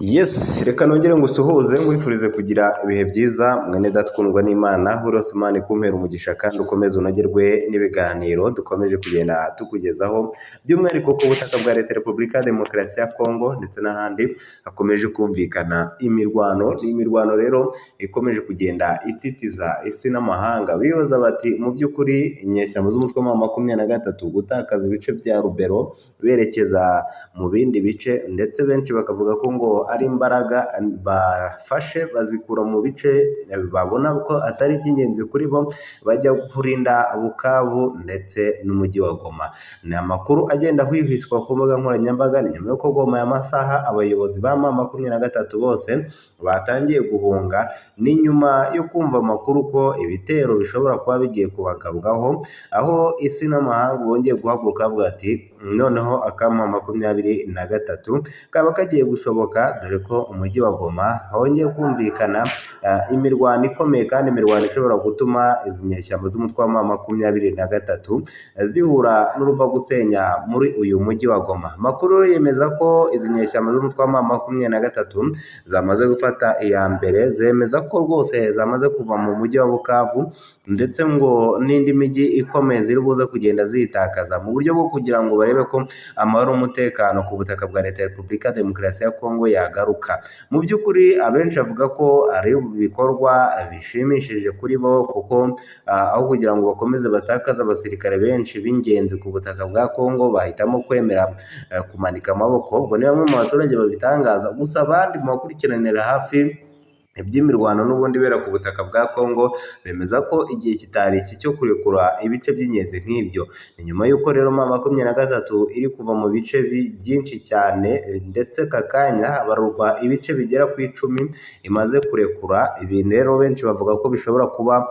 Yes, reka nongere ngusuhuze, nkwifurize kugira ibihe byiza, mwene data ukundwa n'Imana. Hose Imana ikumpera umugisha kandi ukomeze unogerwe n'ibiganiro dukomeje kugenda tukugezaho, by'umwihariko ku butaka bwa Leta Repubulika ya Demokarasi ya Kongo ndetse n'ahandi hakomeje kumvikana imirwano. Ni imirwano rero ikomeje kugenda ititiza isi n'amahanga, bibaza bati: "Mu by'ukuri inyeshyamba z'umutwe wa 23 gutakaza ibice bya Rubero berekeza mu bindi bice", ndetse benshi bakavuga ko ngo ari imbaraga bafashe bazikura mu bice babona ko atari iby'ingenzi kuri bo, bajya kurinda Bukavu ndetse n'umujyi wa Goma. Ni amakuru agenda ahwihwiswa ku mbuga nkoranyambaga. Ni nyuma y'uko Goma aya masaha abayobozi ba M23 bose batangiye guhunga. Ni nyuma yo kumva amakuru ko ibitero bishobora kuba bigiye kubagabwaho, aho isi n'amahanga bongeye guhaguruka bavuga ati: "Noneho akama 23 kaba kagiye gushoboka", dore ko umujyi wa Goma hongeye kumvikana imirwano ikomeye, kandi imirwano ishobora gutuma izi nyeshyamba z'umutwe wa 23 zihura n'uruva gusenya muri uyu mujyi wa Goma. Amakuru yemeza ko izi nyeshyamba z'umutwe wa 23 zamaze gufata iya mbere, zemeza ko rwose zamaze kuva mu mujyi wa Bukavu, ndetse ngo n'indi mijyi ikomeye ziri buze kugenda ziyitakaza mu buryo bwo kugira ngo barebe ko amahoro n'umutekano ku butaka bwa Leta ya Repubulika ya Demokarasi ya Kongo yagaruka. Mu by'ukuri abenshi bavuga ko ari ibikorwa bishimishije kuri bo, kuko aho kugira ngo bakomeze batakaze abasirikare benshi b'ingenzi ku butaka bwa Kongo, bahitamo kwemera kumanika amaboko. Ubwo ni bamwe mu baturage babitangaza. Gusa abandi mu bakurikiranira hafi iby'imirwano n'ubundi ibera ku butaka bwa Kongo bemeza ko igihe kitari iki cyo kurekura ibice by'ingenzi nk'ibyo. Ni nyuma y'uko rero M23 iri kuva mu bice byinshi cyane, ndetse aka kanya habarurwa ibice bigera ku 10 imaze kurekura. Ibi rero benshi bavuga ko bishobora kuba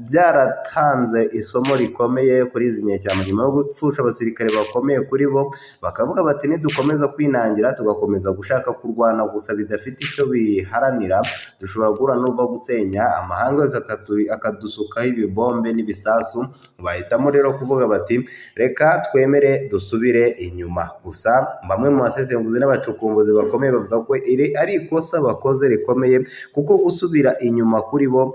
byaratanze isomo rikomeye kuri izi nyeshyamba nyuma yo gupfusha abasirikare bakomeye kuri bo, bakavuga bati: "Nidukomeza kwinangira, tugakomeza gushaka kurwana gusa bidafite icyo biharanira, dushobora guhura n'uruva gusenya, amahanga yose akadusukaho ibibombe n'ibisasu." Bahitamo rero kuvuga bati: "Reka twemere dusubire inyuma." Gusa bamwe mu basesenguzi n'abacukumbuzi bakomeye bavuga ko iri ari ikosa bakoze rikomeye, kuko gusubira inyuma kuri bo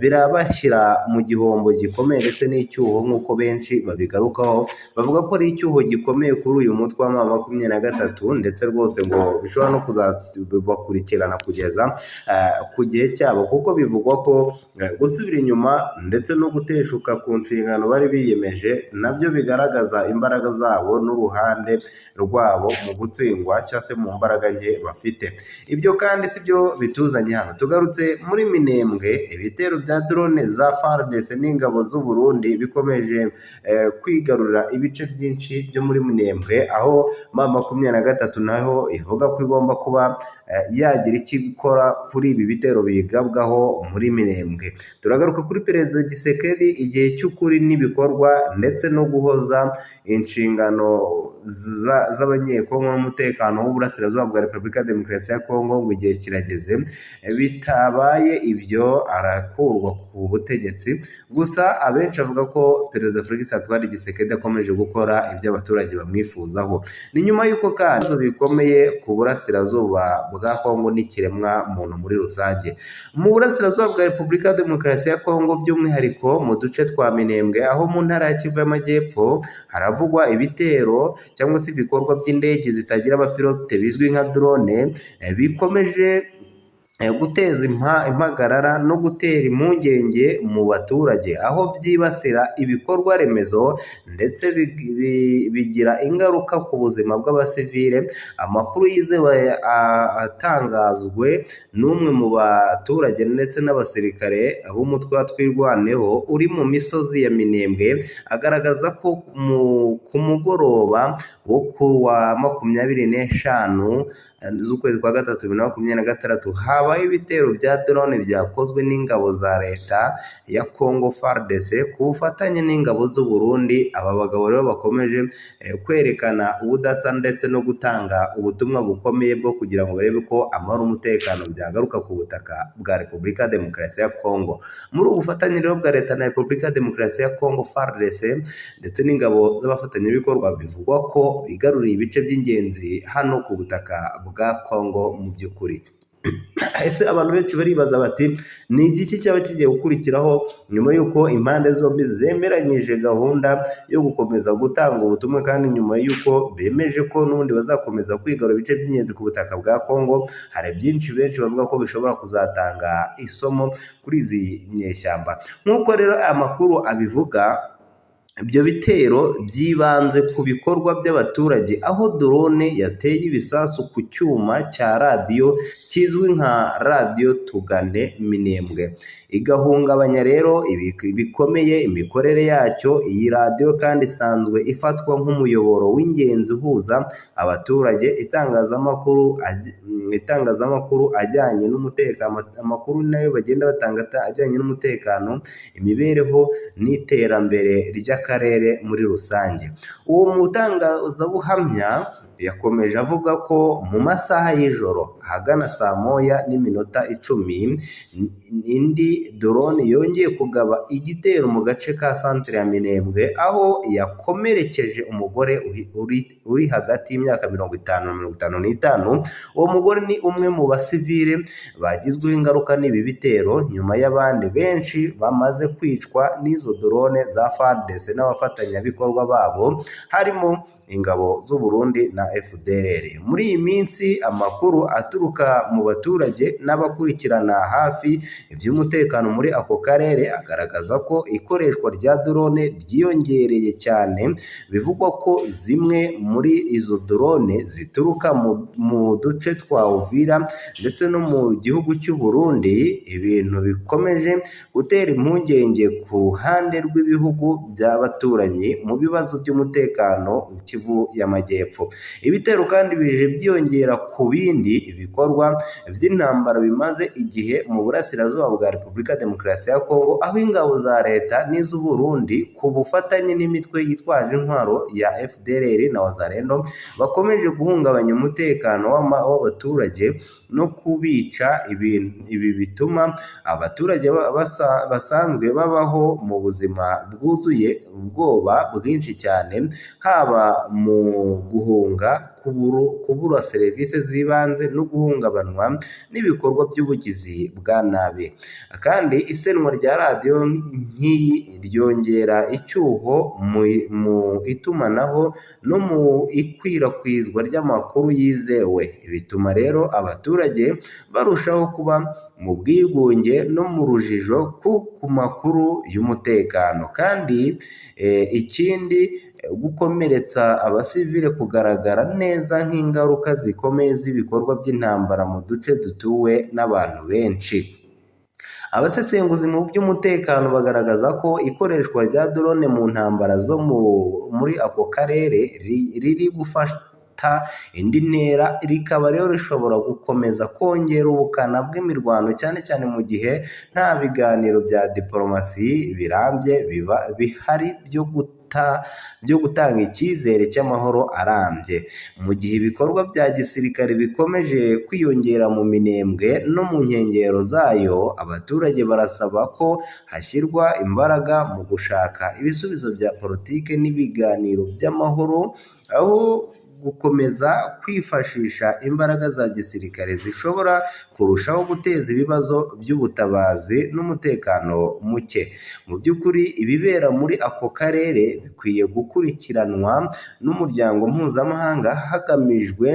birabashyira mu gihombo gikomeye ndetse n'icyuho, nk'uko benshi babigarukaho bavuga ko ari icyuho gikomeye kuri uyu mutwe wa 23, ndetse rwose ngo bishobora no kuzabakurikirana kugeza ku gihe cyabo, kuko bivugwa ko gusubira inyuma ndetse no guteshuka ku nshingano bari biyemeje nabyo bigaragaza imbaraga zabo n'uruhande rwabo mu gutsindwa cyangwa se mu mbaraga nke bafite. Ibyo kandi si byo bituzanye hano. Tugarutse muri Minembwe, ibitero bya drone za FARDC n'ingabo z'u Burundi bikomeje kwigarurira ibice byinshi byo muri Minembwe, aho M23 naho ivuga ko igomba kuba yagira icyo ikora kuri ibi bitero bigabwaho muri Minembwe. Turagaruka kuri Perezida Tshisekedi, igihe cy'ukuri n'ibikorwa ndetse no guhoza inshingano z'Abanyekongo n'umutekano w'uburasirazuba bwa Repubulika ya Demokarasi ya Kongo, ngo igihe kirageze, bitabaye ibyo arakurwa ku butegetsi. Gusa abenshi bavuga ko Perezida Felix Antoine Tshisekedi akomeje gukora ibyo abaturage bamwifuzaho. Ni nyuma y'uko kandi ibibazo bikomeye ku burasirazuba bwa Kongo n'ikiremwa muntu muri rusange. Mu burasirazuba bwa Repubulika ya Demokarasi ya Kongo, by'umwihariko mu duce twa Minembwe, aho mu ntara ya Kivu y'Amajyepfo, haravugwa ibitero cyangwa se ibikorwa by'indege zitagira abapilote bizwi nka drone, bikomeje guteza impagarara no gutera impungenge mu baturage, aho byibasira ibikorwa remezo ndetse bigira ingaruka ku buzima bw'abasivile. Amakuru yizewe atangazwe n'umwe mu baturage ndetse n'abasirikare b'umutwe wa Twirwaneho uri mu misozi ya Minembwe agaragaza ko ku mugoroba wo ku wa 25 z'ukwezi kwa gatatu 2026 habaye ibitero bya drone byakozwe n'ingabo za Leta ya Congo FARDC ku bufatanye n'ingabo z'u Burundi. Aba bagabo rero bakomeje kwerekana ubudasa ndetse no gutanga ubutumwa bukomeye bwo kugira ngo barebe ko amahoro n'umutekano byagaruka ku butaka bwa Repubulika ya Demokarasi ya Congo. Muri ubu bufatanye rero bwa Leta na Repubulika ya Demokarasi ya Congo FARDC ndetse n'ingabo z'abafatanyabikorwa, bivugwa ko bigaruriye ibice by'ingenzi hano ku butaka. bwa Kongo mu by'ukuri. Ese abantu benshi baribaza bati ni igiki cyaba kigiye gukurikiraho nyuma y'uko impande zombi zemeranyije gahunda yo gukomeza gutanga ubutumwa, kandi nyuma y'uko bemeje ko n'ubundi bazakomeza kwigarura ibice by'ingenzi ku butaka bwa Kongo? Hari byinshi benshi bavuga ko bishobora kuzatanga isomo kuri izi nyeshyamba. Nk'uko rero aya makuru abivuga, ibyo bitero byibanze ku bikorwa by'abaturage, aho drone yateye ibisasu ku cyuma cya radiyo kizwi nka Radiyo Tugane Minembwe, igahungabanya rero bikomeye imikorere yacyo. Iyi radiyo kandi isanzwe ifatwa nk'umuyoboro w'ingenzi uhuza abaturage, itangazamakuru ajyanye n'umutekano, amakuru nayo bagenda batanga ajyanye n'umutekano, imibereho n'iterambere ry'akarere muri rusange. Uwo mutangazabuhamya yakomeje avuga ko mu masaha y'ijoro ahagana saa 1:10 indi drone yongeye kugaba igitero mu gace ka santere ya Minembwe, aho yakomerekeje umugore uri hagati y'imyaka 50 na 55. Uwo mugore ni umwe mu basivile bagizweho ingaruka n'ibi bitero, nyuma y'abandi benshi bamaze kwicwa n'izo drone za FARDC n'abafatanyabikorwa babo, harimo ingabo z'u Burundi na FDLR. Muri iyi minsi amakuru aturuka mu baturage n'abakurikirana hafi iby'umutekano muri ako karere agaragaza ko ikoreshwa rya drone ryiyongereye cyane. Bivugwa ko zimwe muri izo drone zituruka mu duce twa Uvira ndetse no mu gihugu cy'u Burundi, ibintu bikomeje gutera impungenge ku ruhande rw'ibihugu by'abaturanyi mu bibazo by'umutekano mu Kivu y'Amajyepfo. Ibitero kandi bije byiyongera ku bindi bikorwa by'intambara bimaze igihe mu burasirazuba bwa Repubulika Demokarasi ya Kongo, aho ingabo za leta n'iz'u Burundi ku bufatanye n'imitwe yitwaje intwaro ya FDLR na Wazalendo bakomeje guhungabanya umutekano w'abaturage no kubica. Ibi bituma abaturage basanzwe babaho mu buzima bwuzuye ubwoba bwinshi cyane, haba mu guhunga, kubura serivisi z'ibanze no guhungabanywa n'ibikorwa by'ubugizi bwa nabi. Kandi isenwa rya radiyo nk'iyi ryongera icyuho mu itumanaho no mu ikwirakwizwa ry'amakuru yizewe. Bituma rero abaturage barushaho kuba mu bwigunge no mu rujijo ku makuru y'umutekano. Kandi ikindi, gukomeretsa abasivile kugaragara neza nk'ingaruka zikomeye z'ibikorwa by'intambara mu duce dutuwe n'abantu benshi. Abasesenguzi mu by'umutekano bagaragaza ko ikoreshwa rya drone mu ntambara zo muri ako karere riri gufata indi ntera, rikaba rero rishobora gukomeza kongera ubukana bw'imirwano, cyane cyane mu gihe nta biganiro bya diporomasi birambye biba bihari byo gutanga icyizere cy'amahoro arambye. Mu gihe ibikorwa bya gisirikare bikomeje kwiyongera mu Minembwe no mu nkengero zayo, abaturage barasaba ko hashyirwa imbaraga mu gushaka ibisubizo bya politiki n'ibiganiro by'amahoro, aho gukomeza kwifashisha imbaraga za gisirikare zishobora kurushaho guteza ibibazo by'ubutabazi n'umutekano muke. Mu by'ukuri ibibera muri ako karere bikwiye gukurikiranwa n'umuryango mpuzamahanga hagamijwe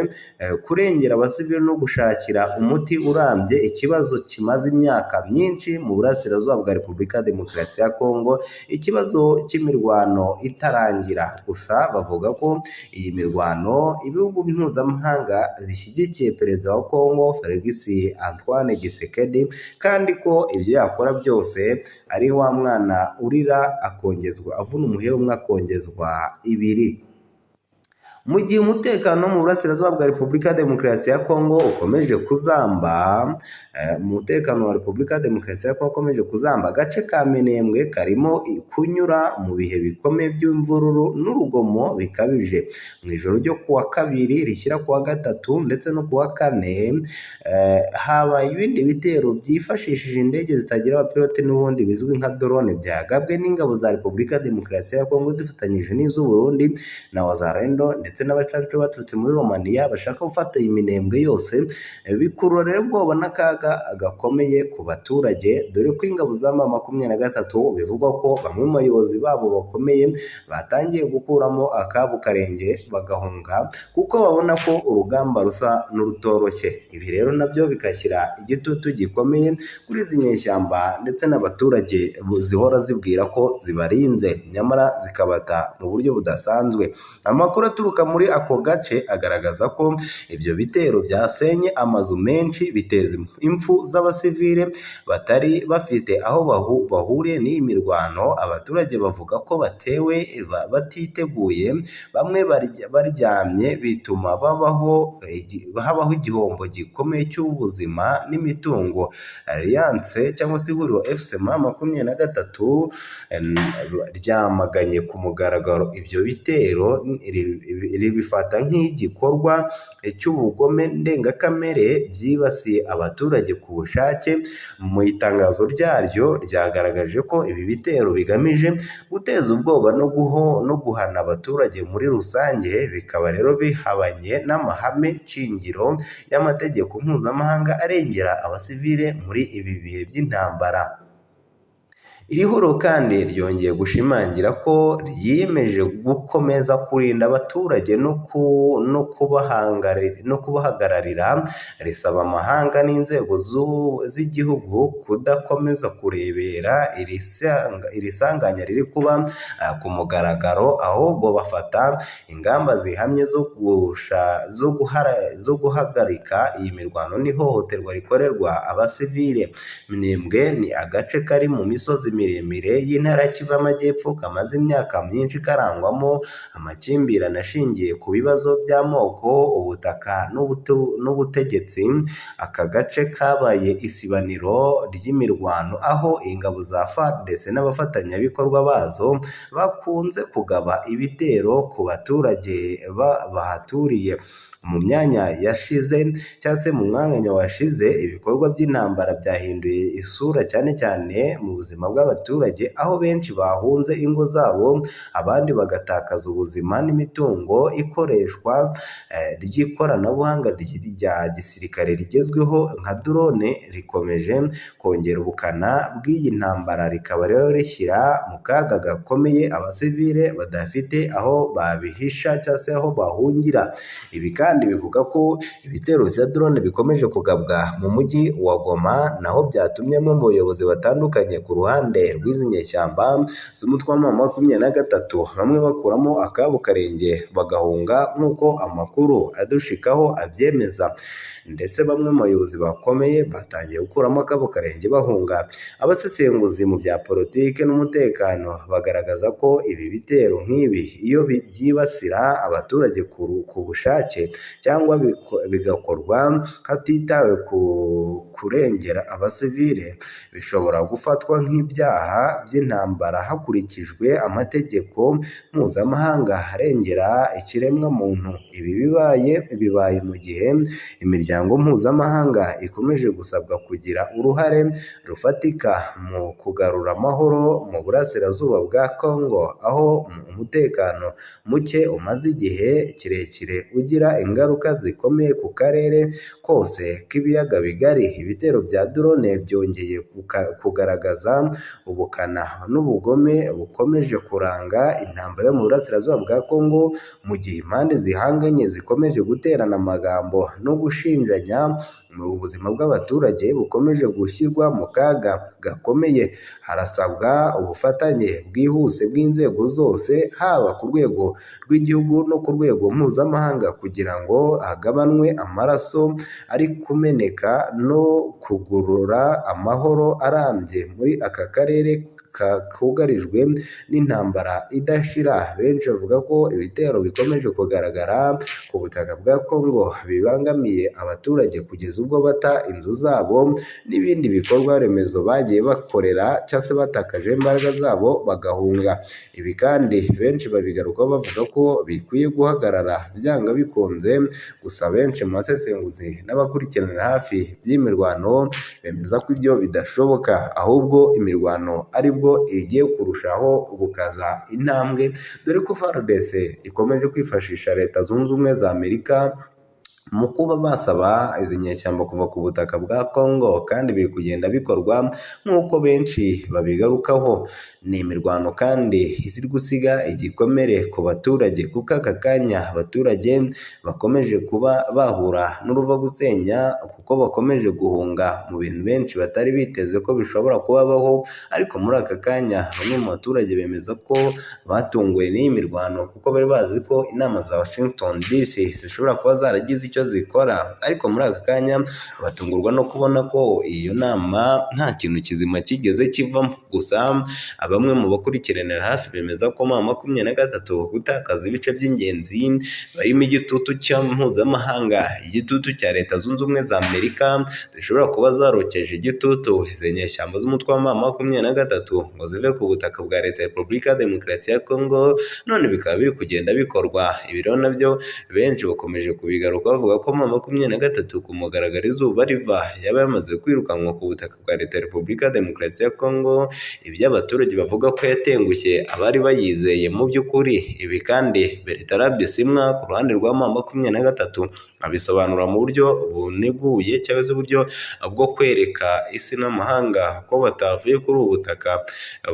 kurengera abasivili no gushakira umuti urambye ikibazo kimaze imyaka myinshi mu burasirazuba bwa Repubulika ya Demokarasi ya Kongo, ikibazo cy'imirwano itarangira. Gusa bavuga ko iyi mirwano ibihugu mpuzamahanga bishyigikiye perezida wa Kongo Felix Antoine Tshisekedi, kandi ko ibyo yakora byose ari wa mwana urira akongezwa, avuna umuheha umwe akongezwa ibiri. Mu gihe umutekano mu burasirazuba bwa Repubulika ya Demokarasi ya Kongo ukomeje kuzamba, umutekano wa Repubulika ya Demokarasi ya Kongo ukomeje kuzamba, agace ka Minembwe karimo kunyura mu bihe bikomeye by'imvururu n'urugomo bikabije. Mu ijoro ryo kuwa kabiri rishyira kuwa gatatu ndetse no kuwa kane, habaye ibindi bitero byifashishije indege zitagira abapilote n'ubundi bizwi nka drone, byagabwe n'ingabo za Repubulika ya Demokarasi ya Kongo zifatanyije n'iz'u Burundi na Wazalendo ndetse ndetse n'abacancuro baturutse muri Romania bashaka gufata iyi Minembwe yose. Bikurura rero ubwoba n'akaga gakomeye ku baturage, dore ko ingabo za M23 bivugwa ko bamwe mu bayobozi babo bakomeye batangiye gukuramo akabo karenge bagahunga, kuko babona ko urugamba rusa n'urutoroshye. Ibi rero nabyo bigashyira igitutu gikomeye kuri izi nyeshyamba ndetse n'abaturage zihora zibwira ko zibarinze, nyamara zikabata mu buryo budasanzwe. Amakuru aturuka muri ako gace agaragaza ko ibyo bitero byasenye amazu menshi, biteza impfu z'abasivile batari bafite aho bahuriye n'iyi mirwano. Abaturage bavuga ko batewe batiteguye, bamwe baryamye, bituma habaho igihombo gikomeye cy'ubuzima n'imitungo. Alliance cyangwa se ihuriro FC M23 ryamaganye ku mugaragaro ibyo bitero, ribifata nk'igikorwa cy'ubugome ndengakamere byibasiye abaturage ku bushake. Mu itangazo ryaryo ryagaragaje ko ibi bitero bigamije guteza ubwoba no guhana abaturage muri rusange, bikaba rero bihabanye n'amahame shingiro y'amategeko mpuzamahanga arengera abasivile muri ibi bihe by'intambara. Iri huriro kandi ryongeye gushimangira ko ryiyemeje gukomeza kurinda abaturage no kubahagararira, risaba amahanga n'inzego z'igihugu kudakomeza kurebera iri sanganya riri kuba ku mugaragaro, ahubwo bafata ingamba zihamye zo guhagarika iyi mirwano n'ihohoterwa rikorerwa abasivile. Minembwe ni agace kari mu misozi miremire y'intara ya Kivu y'Amajyepfo, kamaze imyaka myinshi karangwamo amakimbirane ashingiye ku bibazo by'amoko, ubutaka n'ubutegetsi. Aka gace kabaye isibaniro ry'imirwano, aho ingabo za FARDC n'abafatanyabikorwa bazo bakunze kugaba ibitero ku baturage bahaturiye. Mu myanya yashize cyangwa se mu mwanya washize, ibikorwa by'intambara byahinduye isura cyane cyane mu buzima bw'abaturage, aho benshi bahunze ingo zabo, abandi bagatakaza ubuzima n'imitungo. Ikoreshwa ry'ikoranabuhanga rya gisirikare rigezweho nka drone rikomeje kongera ubukana bw'iyi ntambara, rikaba rero rishyira mu kaga gakomeye abasivile badafite aho babihisha cyangwa se aho bahungira. Ibi kandi bivuga ko ibitero bya drone bikomeje kugabwa mu mujyi wa Goma, naho byatumye bamwe mu bayobozi batandukanye ku ruhande rw'izi nyeshyamba z'umutwe wa M23 bamwe bakuramo akabo karenge bagahunga, nk'uko amakuru adushikaho abyemeza. Ndetse bamwe mu bayobozi bakomeye batangiye gukuramo akabo karenge bahunga. Abasesenguzi mu bya politiki n'umutekano bagaragaza ko ibi bitero nk'ibi iyo byibasira abaturage ku bushake cyangwa bigakorwa hatitawe ku kurengera abasivile, bishobora gufatwa nk'ibyaha by'intambara hakurikijwe amategeko mpuzamahanga arengera ikiremwamuntu. Ibi bibaye mu gihe imiryango mpuzamahanga ikomeje gusabwa kugira uruhare rufatika mu kugarura amahoro mu burasirazuba bwa Congo, aho umutekano muke umaze igihe kirekire ugira ingaruka zikomeye ku karere kose k'ibiyaga bigari. Ibitero bya drone byongeye kugaragaza ubukana n'ubugome bukomeje kuranga intambara yo mu burasirazuba bwa Congo, mu gihe impande zihanganye zikomeje guterana amagambo no gushinjanya. Mu buzima bw'abaturage bukomeje gushyirwa mu kaga gakomeye. Harasabwa ubufatanye bwihuse bw'inzego zose, haba ku rwego rw'igihugu no ku rwego mpuzamahanga, kugira ngo hagabanwe amaraso ari kumeneka no kugurura amahoro arambye muri aka karere kugarijwe n'intambara idashira. Benshi bavuga ko ibitero bikomeje kugaragara ku butaka bwa Congo bibangamiye abaturage kugeza ubwo bata inzu zabo n'ibindi bikorwa remezo bagiye bakorera, cyangwa se batakaje imbaraga zabo bagahunga. Ibi kandi benshi babigarukaho bavuga ko bikwiye guhagarara byanga bikunze. Gusa benshi mu basesenguzi n'abakurikiranira hafi by'imirwano bemeza ko ibyo bidashoboka, ahubwo imirwano aribwo aribwo igiye kurushaho gukaza intambwe, dore ko FARDC ikomeje kwifashisha Leta Zunze Ubumwe za Amerika mu kuba basaba izi nyeshyamba kuva ku butaka bwa Congo, kandi biri kugenda bikorwa nk'uko benshi babigarukaho. Ni imirwano kandi iziri gusiga igikomere ku baturage, kuko aka kanya abaturage bakomeje kuba bahura n'uruva gusenya, kuko bakomeje guhunga mu bintu benshi batari biteze ko bishobora kubabaho. Ariko muri aka kanya bamwe mu baturage bemeza ko batunguwe n'iyi mirwano, kuko bari bazi ko inama za Washington DC zishobora kuba zaragize icyo zikora, ariko muri aka kanya batungurwa no kubona ko iyo nama nta kintu kizima kigeze kivamo. Gusa bamwe mu bakurikiranira hafi bemeza ko M23 gutakaza ibice by'ingenzi barimo igitutu cya mpuzamahanga, igitutu cya Leta Zunze Ubumwe za Amerika zishobora kuba zarokeje igitutu izi nyeshyamba z'umutwe wa M23 ngo zive ku butaka bwa Leta ya Repubulika ya Demokarasi ya Congo, none bikaba biri kugenda bikorwa. Ibi rero nabyo benshi bakomeje kubigaruka bavuga ko M23 ku mugaragaro izuba riva yaba yamaze kwirukanwa ku butaka bwa Leta ya Repubulika ya Demokarasi ya Congo, ibyo abaturage bavuga ko yatengushye abari bayizeye mu by'ukuri. Ibi kandi Bertrand Bisimwa ku ruhande rwa M23 abisobanura mu buryo buniguye cyangwa se uburyo bwo kwereka isi n'amahanga ko batavuye kuri ubu butaka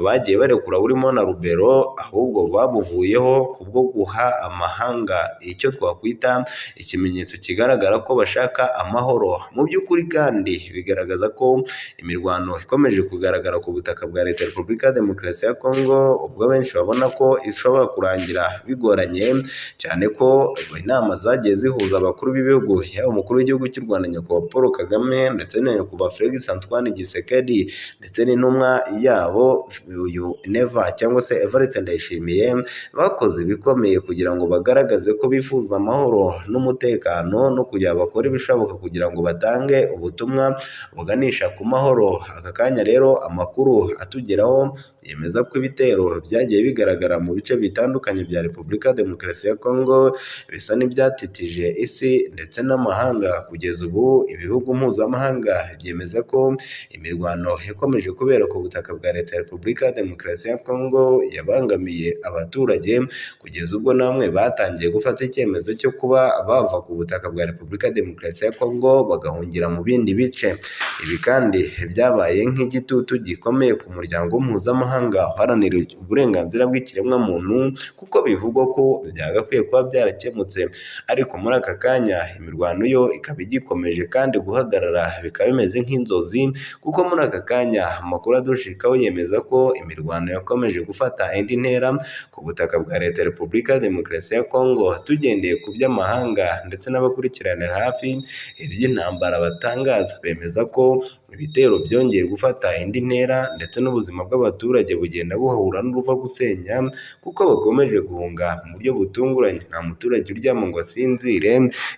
bagiye barekura burimo na Rubero, ahubwo babuvuyeho kubwo guha amahanga icyo twakwita ikimenyetso kigaragara ko bashaka amahoro. Mu by'ukuri kandi bigaragaza ko imirwano ikomeje kugaragara ku butaka bwa Leta ya Repubulika ya Demokarasi ya Congo, ubwo benshi babona ko ishobora kurangira bigoranye, cyane ko inama zagiye zihuza abakuru b'ibihugu, yaba umukuru w'igihugu cy'u Rwanda Nyakubahwa Paul Kagame ndetse na Nyakubahwa Felix Antoine Tshisekedi ndetse n'intumwa yabo uyu Neva cyangwa se Evariste Ndayishimiye, bakoze ibikomeye kugira ngo bagaragaze ko bifuza amahoro n'umutekano no kugira bakore ibishoboka kugira ngo batange ubutumwa buganisha ku mahoro. Aka kanya rero amakuru atugeraho yemeza ko ibitero byagiye bigaragara mu bice bitandukanye bya Repubulika ya Demokarasi ya Congo bisa n'ibyatitije isi ndetse n'amahanga. Kugeza ubu ibihugu mpuzamahanga byemeza ko imirwano yakomeje kubera ku butaka bwa Leta ya Repubulika ya Demokarasi ya Congo yabangamiye abaturage, kugeza ubwo namwe batangiye gufata icyemezo cyo kuba bava ku butaka bwa Repubulika ya Demokarasi ya Congo bagahungira mu bindi bice. Ibi kandi byabaye nk'igitutu gikomeye ku muryango mpuzamahanga uharanira uburenganzira bw'ikiremwamuntu, kuko bivugwa ko byagakwiye kuba byarakemutse, ariko muri aka kanya imirwano yo ikaba igikomeje kandi guhagarara bikaba bimeze nk'inzozi, kuko muri aka kanya amakuru adushikaho yemeza ko imirwano yakomeje gufata indi ntera ku butaka bwa Leta ya Repubulika ya Demokarasi ya Congo. Tugendeye ku by'amahanga ndetse n'abakurikiranira hafi iby'intambara batangaza, bemeza ko ibitero byongeye gufata indi ntera ndetse n'ubuzima bw'abaturage bugenda buhura n'uruva gusenya, kuko bakomeje guhunga mu buryo butunguranye. Nta muturage uryama ngo asinzire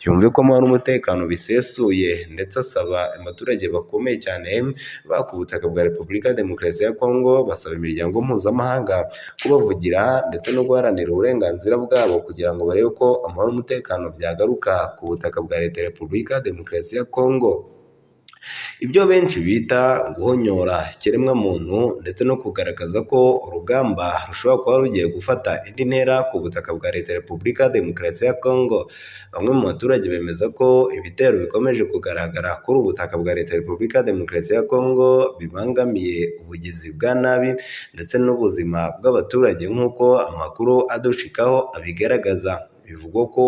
yumve ko amahoro n'umutekano bisesuye, ndetse asaba abaturage bakomeye cyane baka ubutaka bwa Repubulika ya Demokarasi ya Congo, basaba imiryango mpuzamahanga kubavugira ndetse no guharanira uburenganzira bwabo kugira ngo barebe ko amahoro n'umutekano byagaruka ku butaka bwa Leta ya Repubulika ya Demokarasi ya Congo. Ibyo benshi bita guhonyora ikiremwamuntu ndetse no kugaragaza ko urugamba rushobora kuba rugiye gufata indi ntera ku butaka bwa Leta ya Repubulika ya Demokarasi ya Congo. Bamwe mu baturage bemeza ko ibitero bikomeje kugaragara kuri ubu butaka bwa Leta ya Repubulika ya Demokarasi ya Congo bibangamiye ubugizi bwa nabi ndetse n'ubuzima bw'abaturage, nk'uko amakuru adushikaho abigaragaza. Bivugwa ko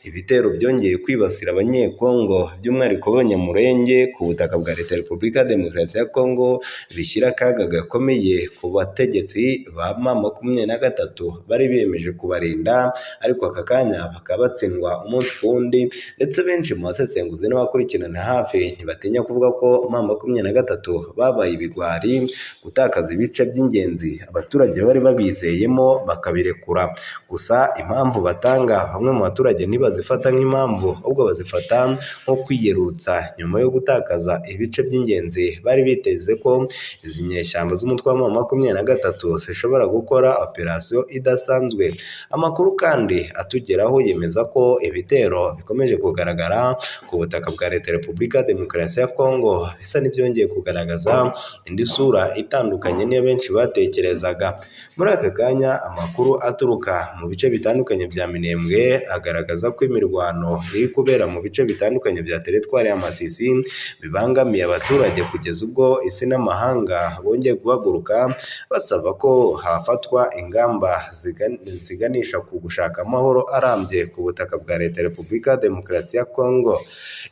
ibitero byongeye kwibasira Abanyekongo by'umwihariko b'Abanyamulenge ku butaka bwa Leta ya Repubulika ya Demokarasi ya Congo bishyira akaga gakomeye ku bategetsi ba M23 bari biyemeje kubarinda, ariko aka kanya bakaba batsindwa umunsi ku wundi, ndetse benshi mu basesenguzi n'abakurikirana hafi ntibatinya kuvuga ko M23 babaye ibigwari, gutakaza ibice by'ingenzi abaturage bari babizeyemo bakabirekura. Gusa impamvu batanga bamwe mu baturage ntibazifata nk'impamvu, ahubwo bazifata nko kwiyerurutsa nyuma yo gutakaza ibice by'ingenzi bari biteze ko izi nyeshyamba z'umutwe wa M23 zishobora gukora operasiyo idasanzwe. Amakuru kandi atugeraho yemeza ko ibitero bikomeje kugaragara ku butaka bwa Leta ya Repubulika ya Demokarasi ya Kongo bisa n'ibyongeye kugaragaza indi sura itandukanye n'iyo benshi batekerezaga. Muri aka kanya amakuru aturuka mu bice bitandukanye bya Minembwe agaragaza ko imirwano iri kubera mu bice bitandukanye bya teritwari ya Masisi bibangamiye abaturage kugeza ubwo isi n'amahanga bongeye guhaguruka basaba ko hafatwa ingamba ziganisha ku gushaka amahoro arambye ku butaka bwa Leta ya Repubulika ya Demokarasi ya Kongo.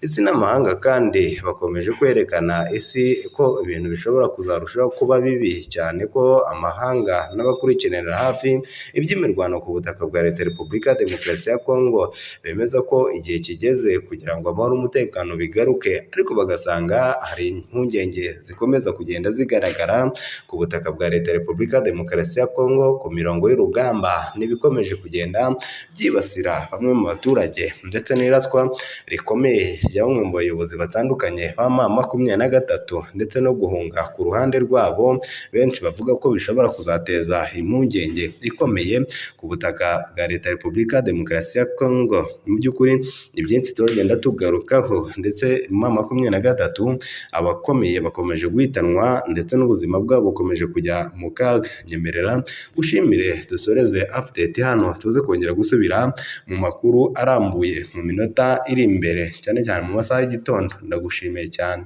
Isi n'amahanga kandi bakomeje kwerekana isi ko ibintu bishobora kuzarushaho kuba bibi cyane ko amahanga n'abakurikiranira hafi iby'imirwano ku butaka bwa Leta ya Repubulika ya Demokarasi ya Kongo bemeza ko igihe kigeze kugira ngo amahoro n'umutekano bigaruke, ariko bagasanga hari impungenge zikomeza kugenda zigaragara ku butaka bwa Leta ya Repubulika ya Demokarasi ya Kongo ku mirongo y'urugamba n'ibikomeje kugenda byibasira bamwe mu baturage ndetse n'iraswa rikomeye rya bamwe mu bayobozi batandukanye ba M23 ndetse no guhunga ku ruhande rwabo, benshi bavuga ko bishobora kuzateza impungenge ikomeye ku butaka bwa Leta ya Repubulika ya Demokarasi ya Kongo. Mu by'ukuri ni byinshi turagenda tugarukaho, ndetse M23 abakomeye bakomeje guhitanwa ndetse n'ubuzima bwabo bukomeje kujya mu kaga. Nyemerera ushimire dusoreze update hano, tuze kongera gusubira mu makuru arambuye mu minota iri imbere, cyane cyane mu masaha y'igitondo. Ndagushimiye cyane.